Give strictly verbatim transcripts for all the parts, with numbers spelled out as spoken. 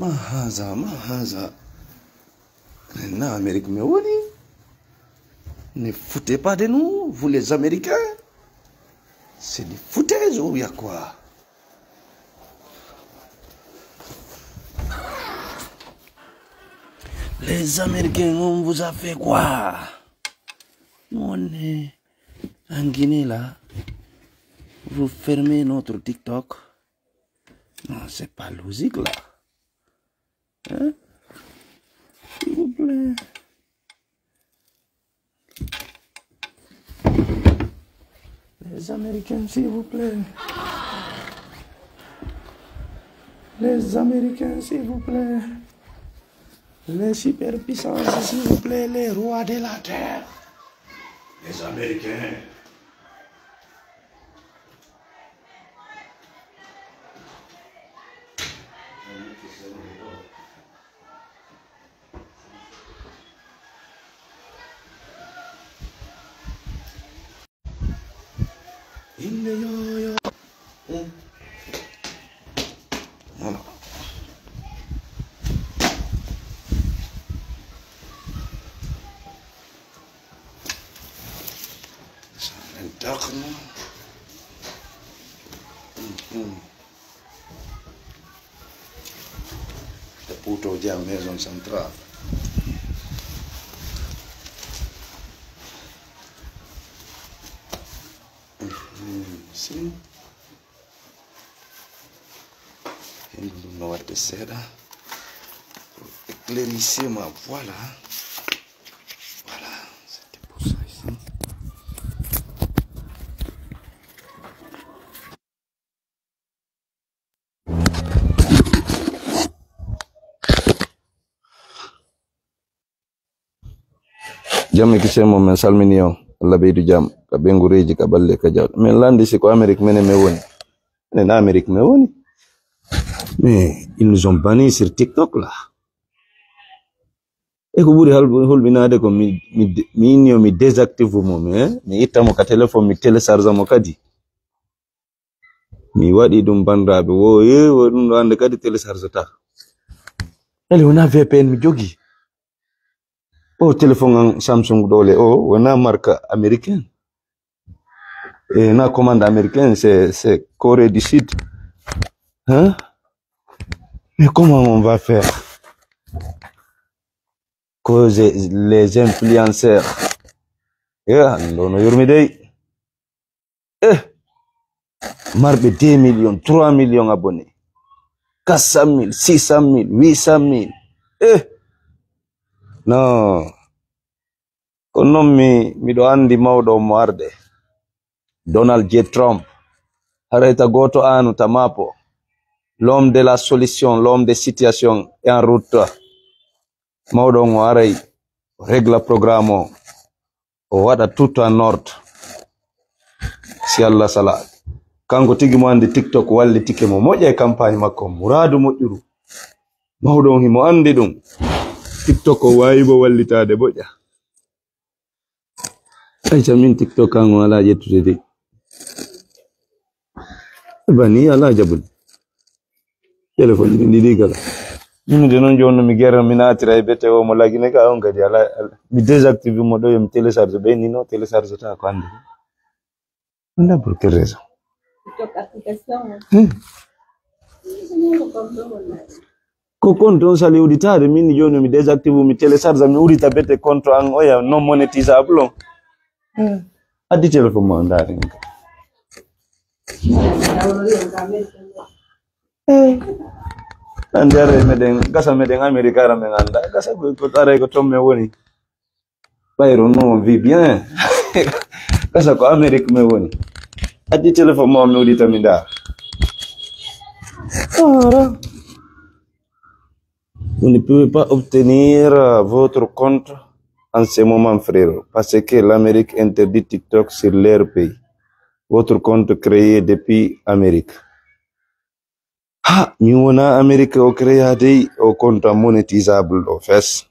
Ma haza, ma haza. Na Amérique mi woni. Ne foutez pas de nous, vous les Américains. C'est du foutaise ou il y a quoi? Les Américains, on vous a fait quoi? Nous, on est en Guinée là. Vous fermez notre TikTok. Non, c'est pas logique là. Hein? S'il vous plaît. Les Américains, s'il vous plaît. Les Américains, s'il vous plaît. Les superpuissances, s'il vous plaît. Les rois de la terre. Les Américains. Inde yo, yo. Eh. Voilà. Ça, le dark, non? Mhm. Te puto dia maison centrale. Mhm, si. Hendu ɗum no waɗde seeɗa. Éclaircissez-moi, voilà. Voilà, c'était pour ça ici. Jam e kisee mon, min salmini on. Allah ɓeydu jam ka ɓeynguureeji, ka ɓalli, ka jawle. Min lanndi si ko Amérique menen min woni. Minen Amérique min woni. Mais ils nous ont banni sur TikTok là. E ko ɓuri hal-, hulɓinaade ko mi, mi, mi inni yo mi désactive mo, mi, eh? Mi itta mo ka téléphone, mi télécharge mo kadi. Mi waɗi ɗum, banndiraaɓe, wo, eh, wo ɗum ɗo hannde kadi télécharge ta. Ele wona V P N mi jogi. O téléphone an Samsung ɗo le, o wona marque américaine. E na commande américaine, c'est, c'est Corée du Sud. Hein? Mais comment on va faire? Que les, les influenceurs. Ya, ɗo no yurmi dey. Eh, marɓe deux millions, trois millions abonnés, quatre cent mille, six cent mille, huit cent mille. Eh, non. Ko noon mi, miɗo anndi mawɗo mo arde, Donald J Trump. Haray ta gooto aanu ta maapo. L'homme de la solution, l'homme de situation est en route. Mawɗo on o aray, o régla programme o, o waɗa tout en ordre. Si Allah sala, kanko tigi mo anndi TikTok wallitike mo moƴƴa e campagne makko on. Muraadu moƴƴuru. Mawɗo on himo anndi ɗum. TikTok o waawi mo wallitaade moƴƴa. Ay, so min TikTok an o alaa ƴettude de. Bani alaa jaɓude. Téléphone ɗi ɗiɗi kala. Min de noon jooni no mi gera, mi naatira e bete o mo lagine ka on kadi alaa, alaa. Mi désactive mo ɗo, yo mi télécharge, ɓe ni no télécharge ta ko anndi. Wonde pour quelle raison? Hmm. Ko compte on sali uditaade, min jooni mi désactive, mi télécharge, mi udita bete compte an oya non monétisable on. Hmm. Addi téléphone ma ndaari. Eh. Anndi ara meɗen, gasa meɗen Amérique ara men annda. Gasa ko, ko ara ko toon men woni. Ɓayru non on vit bien. Gasa ko Amérique men woni. Addi téléphone ma mi udita mi ndaa. Ara. Vous ne pouvez pas obtenir, euh, votre compte en ce moment, frérot, parce que l'Amérique interdit TikTok sur leur pays. Votre compte créé depuis Amérique. Ha, mi wona Amérique o créa dey o compte monétisable ɗo fes.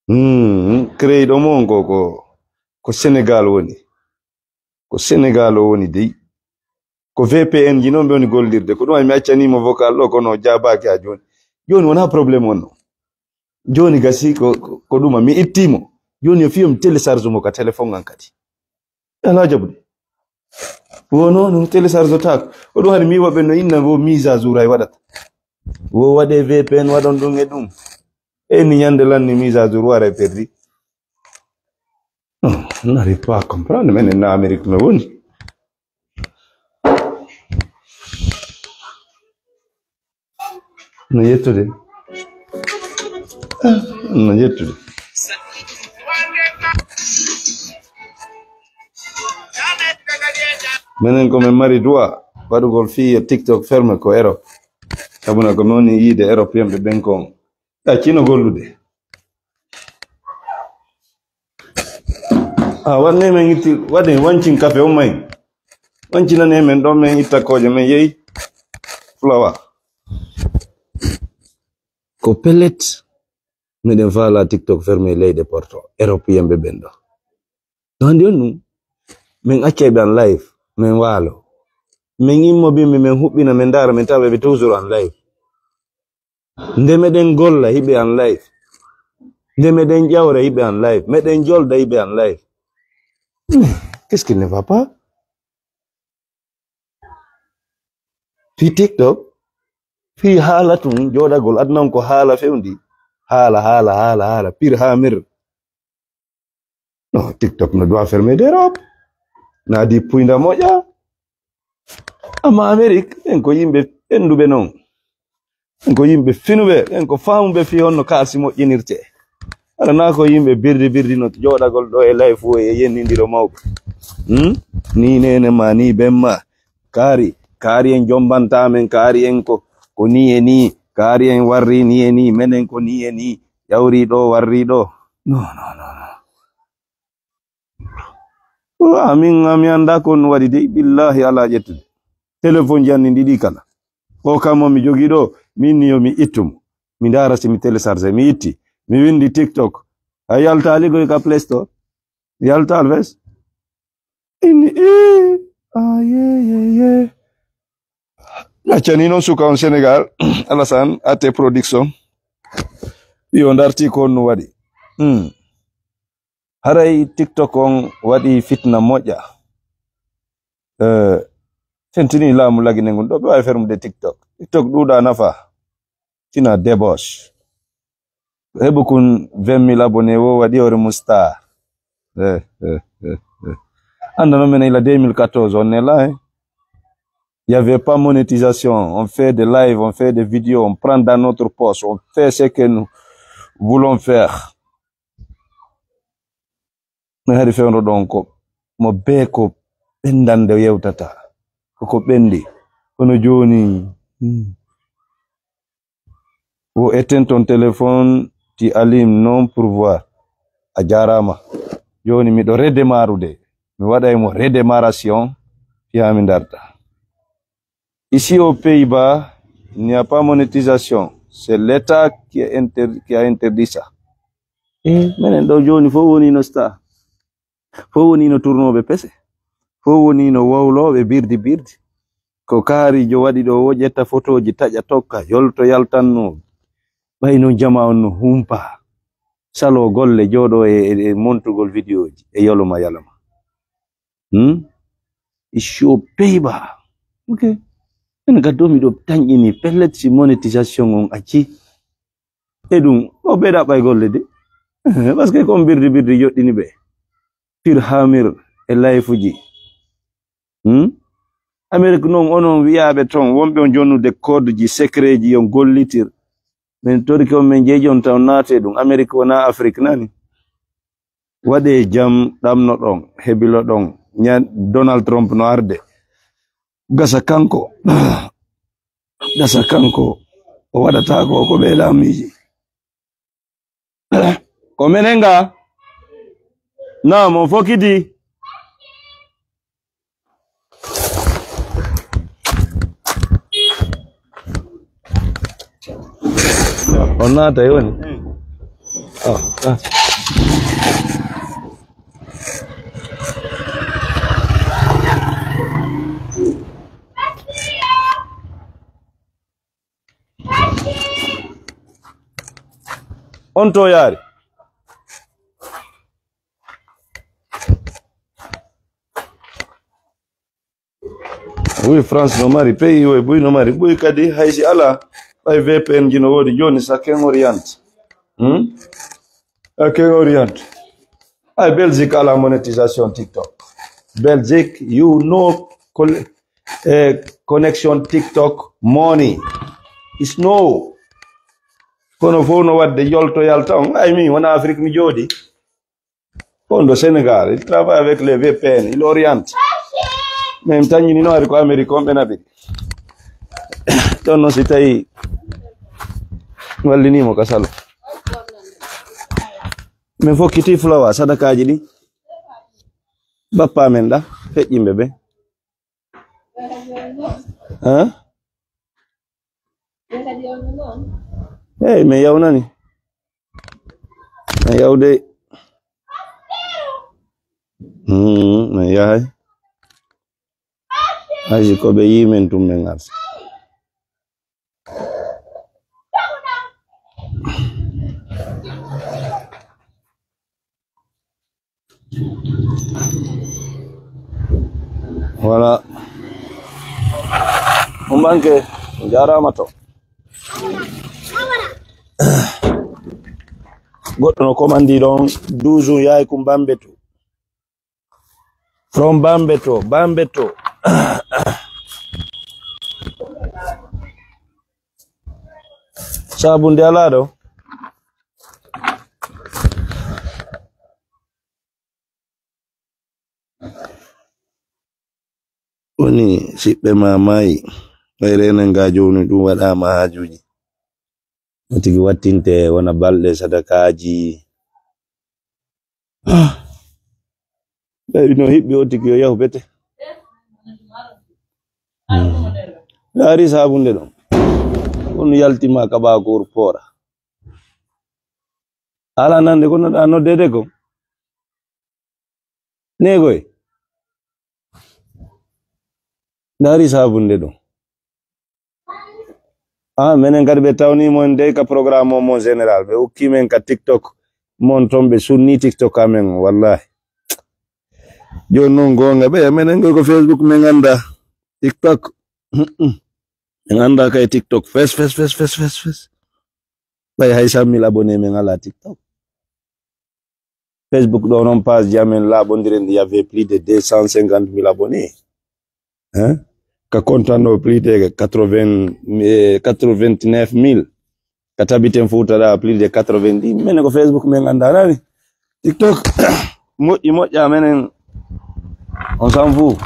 Hmm, créé ɗo mo on ko, ko, ko Sénégal woni. Ko Sénégal o woni dey. Ko V P N ji noon ɓe woni gollirde. Ko ɗum ay mi accani mo vocal ɗo, kono o jaabaaki haa jooni. Jooni wonaa problème on no. Jooni gasi ko, ko, ko ɗuma, mi ittii mo. Jooni yo fiyo mi télécharge mo ka téléphone an kadi. Alaa jaɓude. Wo noon, télécharge taako. Ko ɗum haɗi mi waɓe no inna wo mise à jour ay waɗata. Wo waɗe V P N waɗon ɗum e ɗum. E ni ñande lanni mise à jour waɗa e perdi. Non, on n'arrive pas à comprendre. Menen na Amérique no woni. No yettude. Ah, no yettude. Menen ko men mari droit waɗugol fii yo TikTok ferme ko Europe. Sabuna ko mi woni yiide Europe yimɓe ɓen kon. Accino gollude. A waɗne men itti, waɗe wancin kafe on may. Wancinane men ɗon men itta kooje men yehi. Fulawa. Ko pellet, miɗen faala TikTok ferme leyɗe Porto, Europe yimɓe ɓen ɗo. No handi on ɗum, men accay ɓe an live, men waalo. Men immo bimbi, men huɓɓina, men ndaara, men tawa ɓe toujours an live. Nde meɗen golla, hiɓe an live. Nde meɗen ƴawra, hiɓe an live. Meɗen jolda, hiɓe an live. Mais qu'est-ce qui ne va pas? Fii TikTok, fii haala tun, jooɗagol, aduna on ko haala fewndi. Haala, haala, haala, haala, pir haa mir. Non, TikTok no doit fermer des robes. Na di puynda moƴƴa. Amma Amérique, ɓen ko yimɓe ɓennduɓe non. Ɓen ko yimɓe finuɓe, ɓen ko faamuɓe fii honno kaalisi moƴƴinirte. Hara na ko yimɓe birdi birdi no jooɗagol ɗo e live o e yennindiro mawɓe. Hmm? Ni nene ma, ni ben ma. Kaari, kaari en jombantaa men, kaari en ko, ko ni e ni, kaari en warri ni e ni, menen ko ni e ni, ƴawri ɗo, warri ɗo. Non, non, non, non. O, amin, ami anndaa ko on waɗi dey, billaahi alaa ƴettude. Téléphone ji anni ɗiɗi kala. O kam mo mi jogii ɗo, min ni yo mi ittu mo. Mi ndaara si mi télécharge, mi itti, mi winndi TikTok. A yaltaali goy ka Play Store. Yaltaal fes. Inni, ii, a ye, ye, ye. Accani noon suka on Sénégal, Alassane, Até Production. Yo ndarti ko on no waɗi. Hmm. Haray TikTok on waɗi fitna moƴƴa. Eh, fentini laamu Lagine ngun. Ɗo ɓe waawi fermude TikTok. TikTok ɗuuɗa nafa. Tina débauche. Heɓu kun vingt mille abonnés wo waɗi hoore mum star. Eh, eh, eh, eh. Annda no menen ila deux mille quatorze, on est là, hein. Il y avait pas monétisation. On fait des lives, on fait des vidéos, on prend dans notre poche, on fait ce que nous voulons faire. No hari fewndo ɗon ko mo bee ko ɓendande yewtata. Koko ɓendi. Kono jooni, hmm. Wo éteins ton téléphone, tu allumes non pour voir. A jaaraama. Jooni miɗo redémarrude. Mi waɗay mo redémarration. Fiyaa mi ndarta. Ici aux Pays-Bas, il n'y a pas monétisation. C'est l'État qui est inter-, qui a interdit ça. Eh, menen ɗo jooni fof woni no star. Fof woni no turnooɓe pese. Fof woni no wowlooɓe birdi birdi. Ko kaarijo waɗi ɗo wo ƴetta fotooji taƴa tokka, yolto yaltanno. Ɓay noon jamaa on no humpa. Saloo golle jooɗoo e, e, e montugol vidéoji e yoloma yalama. Hmm? Ici aux Pays-Bas. Ok. Ene gaddo miɗo tanƴini pellet si monétisation on acci. E ɗum, o ɓeɗa ɓay golle de. Parce que ko on birdi birdi joɗɗini ɓe. Fir hamir e layfuji. Hmm? Amérique noon, onon wiyaaɓe toon, wonɓe on jonnude code ji, secret ji, on gollitir. Min torike on, min jeeji on taw naate ɗum. Amérique wonaa Afrique nani. Waɗee jam, ɗamnoɗon, hebiloɗon. Ña-, Donald Trump no arde. Gasa kanko, gasa kanko, o waɗata ko, ko ɓe laamiiji. Ko menen ga? Naam, on fokkiti. On naata e woni? Oh, ah. On to yaari. Oui, France no mari pays, oui, buy no mari buy kadi, hay si ala, ɓay V P N ji no woodi jooni, ça ken oriente. Hmm? Ça ken oriente. Ay, Belgique ala monétisation TikTok. Belgique, you know, col-, eh, connection TikTok money. Is no. Kono fof no wadde yolto yalta on. Ay, min wona Afrique mi jooɗi. On ɗo Sénégal, il travaille avec les V P N, il oriente. Mais mi tañinino ari ko Amérique on ɓe naɓiri. Ɗon noon si tawi wallinimo ka salo. Min fokkiti fulawa sadakaaji ɗi. Bappa men ɗa, feƴƴimɓe ɓe. Hein? Hey, mi yawnani. Mi yawde. Hmm, mi yahay. Hay si ko ɓe yii men tun men arsi. Voilà. On banque, jarama to. Goɗɗo no commandi ɗon, douze yahay kum Bambeto. From Bambeto, Bambeto. Sabunde alaa ɗo. Woni siɓɓe ma maayi. Ɓay renen ga jooni ɗum waɗaama haajuuji. No tigi wattinte wona balɗe sadakaaji. Ah. Ɓay no hiɓɓi o tigi yo yahu bete. Hmm. Yaari sabunde ɗon. On yaltima ka ɓaakoor poora. Ala nande ko noɗa noddede ko. Negoy. Dari sabunde ɗum. Ah, menen kadi ɓe tawni mon dey ka programme o mon général. Ɓe ukki men ka TikTok mon ton, ɓe sunni TikTok amen, wallahi. Jooni noon goonga ɓe, menen koy ko Facebook men annda. TikTok. Men annda kay TikTok. Fes, fes, fes, fes, fes, fes. Ɓay hay cent mille abonnés men ala TikTok. Facebook ɗo noon page ji amen laaɓondire, il y avait plus de deux cent cinquante mille abonnés. Hein? Ka compte an ɗo plus de quatre-vingts, eh, quatre-vingt-neuf mille. Ka tabiten Fuuta ɗa plus de quatre-vingt-dix. Menen ko Facebook men annda nani. TikTok. Moƴƴi moƴƴa menen. On s'en fout.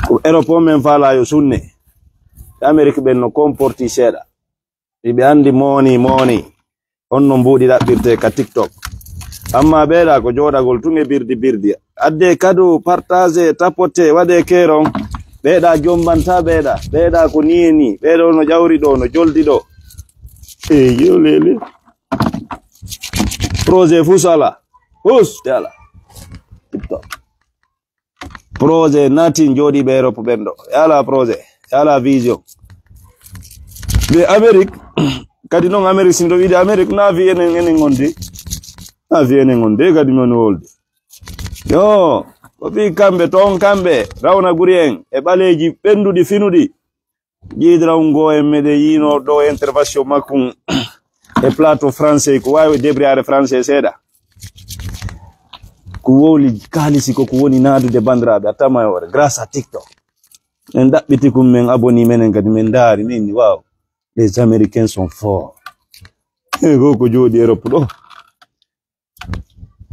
Ko Europe on men faala yo sunne. Amérique ɓen no comporti seeɗa. Iɓe anndi mooni, mooni. On no mbuuɗi ɗaɓɓirte ka TikTok. Amma ɓeeɗa ko jooɗagol tun e birdi birdi. Adde kado, partage, tapote, waɗe keeron. Ɓeeɗa jombanta ɓeeɗa. Ɓeeɗa ko ni e ni. Ɓeeɗo no ƴawri ɗo, no joldi ɗo. E yo lele. Projet fuu sala. Hus, yala. TikTok. Projet natin jooɗi ɓe Europe ɓen ɗo. Yala projet, yala vision. Ɓe Amérique, kadi noon Amérique, si miɗo wiide Amérique, na fi enen, enen on de. Na fi enen on de, kadi mi woni wolde. Yo, ko fi kamɓe, toon kamɓe, rawna guri en, e ɓaleeji ɓenduɗi, finuɗi. Jiidiraw ngo en meɗen yiino ɗo intervention makko e plateau français, ko waawi débrouillard français seeɗa. Ko wowli kaalisi ko, ko woni naadude banndiraaɓe, a tama e hoore, grâce à TikTok. En ɗaɓɓiti kum, men abonné, menen kadi men ndaari, men ni, waaw, les Américains sont forts. E ko, ko jooɗi Europe ɗo.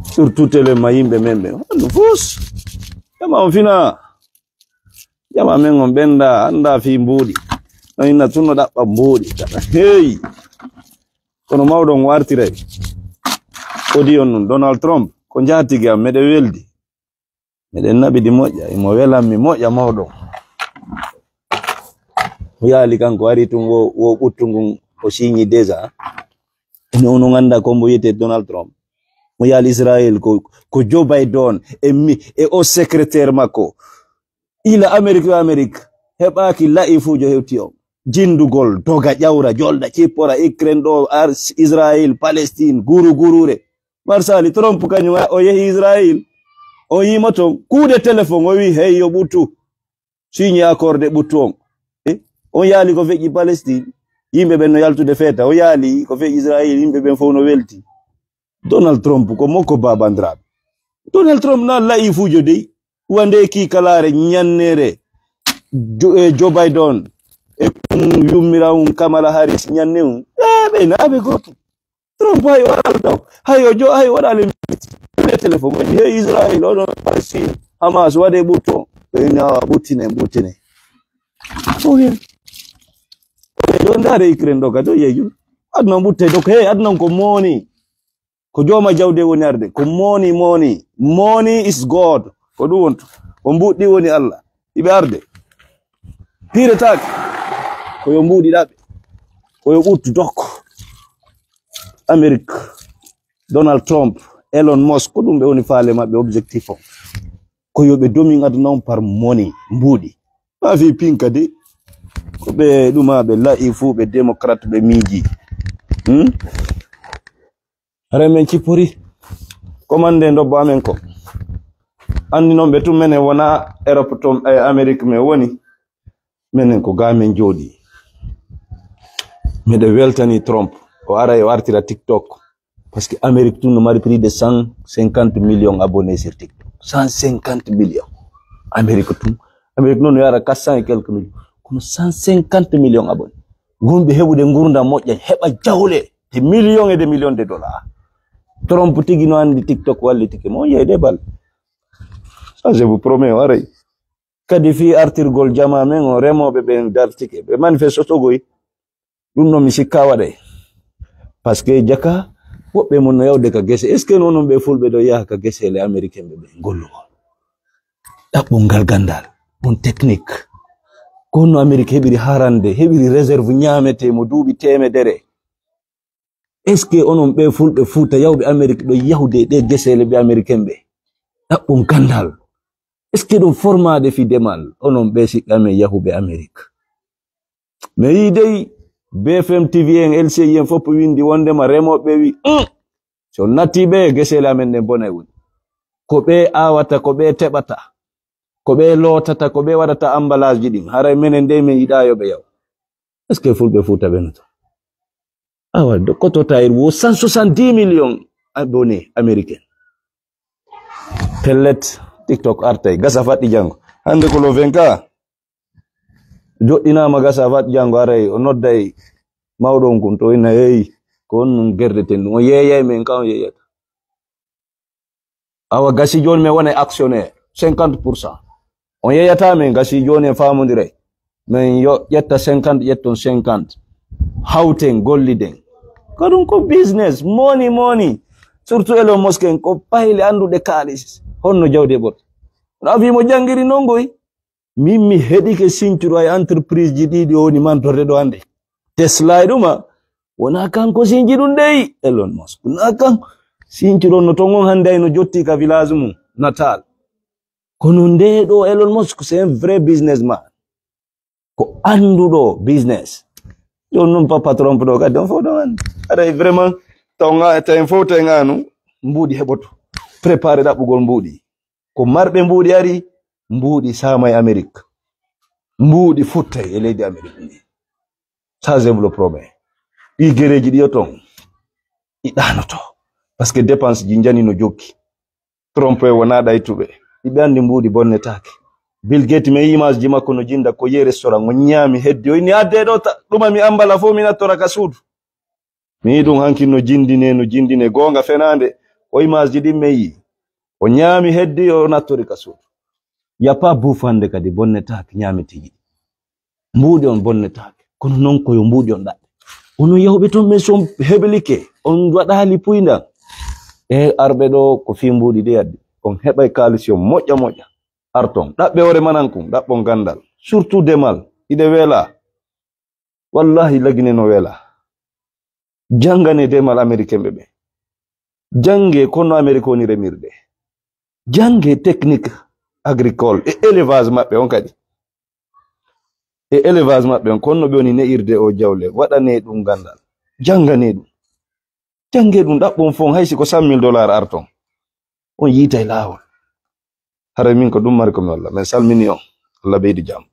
Surtout télé ma yimɓe men ɓe. Honno fus? Jama on fina. Jama men on ɓenda, annda fii mbuuɗi. No inna tun no ɗaɓɓa mbuuɗi. Hey! Kono mawɗo on wartiray. Odi on ɗum, Donald Trump, ko njaatigi am, meɗen weldi. Meɗen naɓidi moƴƴa, imo welammi moƴƴa mawɗo on. O yaali kanko, ari tun wo, wo ɓuttu ngun o siñi déjà. Ene onon annda ko mbo wiyetee Donald Trump. Mo yaali Israel ko, ko Joe Biden e mi, e o secrétaire makko. Ila Amérique yo Amérique. Heɓaaki la'ifuujo hewti on. jindugol, doga, ƴawra, jolda, cippora, Ukraine ɗo, Ar-, Israel, Palestine, guru gurure. Marsali Trump kañum o yehi Israel. On yima ton, kuude téléphone, o wi, "Hey, yo ɓuttu." Signe accordé ɓuttu on. Eh, on yaali ko feƴƴi Palestine. Yimɓe ɓen no yaltude feeta. O yaali ko feƴƴi Israel, yimɓe ɓen fof no welti. Donald Trump ko mokko babandiraaɓe. Donald Trump na la'i fujo dey. Wande ki kalaare ñannere. Jo-, eh, Joe Biden. E yummirawun Kamala Harris ñanne un. Eh, ɓe naaɓe gooto. Trump hay o aldaw. Hay o jo-, hay o waɗa le le téléphone. Woni he Israel, oɗo Palestine, Hamas, waɗe ɓutto. Ɓe ina ɓuttine, ɓuttine. Ko hen. Ɗo ndaare Ukraine ɗo kadi o yeeju. Aduna on ɓutte ɗo ko he aduna on ko mooni. Ko jooma jawde woni arde. Ko mooni, mooni. Mooni is God. Ko ɗum wonto. Ko mbuuɗi woni Allah. Iɓe arde. Hiiretaake. Ko yo mbuuɗi ɗaɓe. Ko yo ɓuttu dok. Amérique. Donald Trump. Elon Musk. Ko ɗum ɓe woni faale maɓɓe objectif on. Ko yo ɓe domin aduna on par moni. Mbuuɗi. Ma fi pinka de. Ko ɓe ɗuma ɓe la'i fuu ɓe démocrate ɓe miiji. Hmm? Hare men cippori. Komande ndobbo amen ko. Anndi noon ɓe tun menen wona Europe ton e Amérique men woni. Menen ko ga men jooɗi. Miɗo weltani Trump. O ara o artira TikTok. Parce que Amérique tun no mari plus de cent cinquante millions abonnés sur TikTok. Cent cinquante millions. Amérique tun. Amérique noon no yara quatre cents et quelques millions. Kono cent cinquante millions abonnés. Wonɓe heɓude ngurdam moƴƴa, heɓa jawle. Des millions et des millions de dollars. Trump tigi no anndi TikTok wallitike mo. On yehi de bal. Ça, je vous promets, o aray. Kadi fii artirgol jamaa men o, remooɓe ɓen dartike. Ɓe manifestotogoy. Ɗum noon mi sikka waɗay. Parce que jaka, woɓɓe mon no yawde ka gese. Est-ce que noon on ɓe fulɓe ɗo yaha ka geseele américain ɓe ɓe gollugol? Ɗaɓɓungal ganndal, on technique. Ko honno Amérique heɓiri harande, heɓiri réserve ñaametee mo duuɓi teemedere? Est-ce que onon ɓe fulɓe Fuuta yawɓe Amérique ɗo yahude ɗe geseele ɓe américain ɓe? Ɗaɓɓun ganndal. Est-ce que ɗum formaade fii demal? Onon ɓe siɓɓe amen yahuɓe Amérique. Mais yii dey, B F M T V en, L C I en fof winndi wonndema remooɓe wi, "Hum, so natti ɓe, geseele amen ɗen bonay woni." Ko ɓe aawata, ko ɓe teɓata, ko ɓe lootata, ko ɓe waɗata emballage ji ɗin. Haray menen dey men yiɗaa yo ɓe yaw. Est-ce que fulɓe Fuuta ɓe no to? Awa, do-, ko to tayir wo cent soixante-dix millions abonnés américains. Pellet, TikTok artay, gasa faɗɗi janngo. Hannde ko lo vingt ka. Joɗɗinaama gasa faɗɗi janngo aray, o nodday mawɗo on kun to ina yeeyi. Ko on nun gerdeten ɗum. O yeeyay men ka on yeeyata. Awa gasi jooni men wonay actionnaire, cinquante pour cent. On yeeyata men gasi jooni en faamondiray. Men yo ƴetta cinquante, ƴetton cinquante. Hawten, golliden. Ko ɗum ko business, moni, moni. Surtout Elon Musk en, ko payle annduɗe kaalis. Honno jawdi e ɓorɗi. Kono a fii mo janngiri non ngoy. Min mi heɗike sincuru ay entreprise ji ɗiɗi o woni mantorde ɗo hannde. Tesla e ɗuma. Wona kanko sinji ɗum dey, Elon Musk. Wona kan sincuru on no ton on hannde ay no jotti ka village mum, Natal. Kono nde ɗo Elon Musk, c'est un vrai businessman. Ko annduɗo business. Jooni noon Papa Trump ɗo kadi on fof ɗon anndi. Aray vraiment, taw nga, taw en fof tawi nganu, mbuuɗi heɓoto. Préparé ɗaɓɓugol mbuuɗi. Ko marɓe mbuuɗi ari, mbuuɗi saama e Amérique. Mbuuɗi futtay e leydi Amérique ndi. Ça, je vous le promets. Ɗi gereeji ɗi yo ton, ɗi ɗaanoto. Parce que dépense ji njani no jokki. Trompe wonaa ɗaytuɓe. Iɓe anndi mbuuɗi bonnetaake. Bill Gates, mi image ji makko no jinda ko yehi restaurant, o ñaami heddi. O inni, "Adde ɗo ta-, ɗuma mi ambala fof mi nattora ka suudu." Mi yii ɗum hanki no jindine, no jindine. Goonga fenaande, o image ji ɗin mi yii. O ñaami heddi, o nattori ka suudu. Y a pas buufande kadi bonnetaake ñaami tigi. Mbuuɗi on bonnetaake. Kono noon ko yo mbuuɗi on ɗaɓɓe. Onon yawɓe toon, mais so on heblike, on waɗaali puyndan. E arɓe ɗo ko fii mbuuɗi ɗi addi. On heɓay kaalisi on moƴƴa moƴƴa. Arton. Ɗaɓɓe hoore manan kun, ɗaɓɓon ganndal. Surtout demal. Iɗe weela. Wallahi lagine no weela. Janngane demal américain ɓe ɓe. Jannge kono Amérique woni remirde. Jannge technique agricole e élevage maɓɓe on kadi. e élevage maɓɓe on, kono no ɓe woni ne'irde o jawle, waɗanee ɗum ganndal, jannganee ɗum, janngee ɗum, ɗaɓɓon fon, hay si ko cent mille dollars arton, on yiitay laawol. Haray min ko ɗum mari ko mi walla. Min salmini on. Allah ɓeydu jam.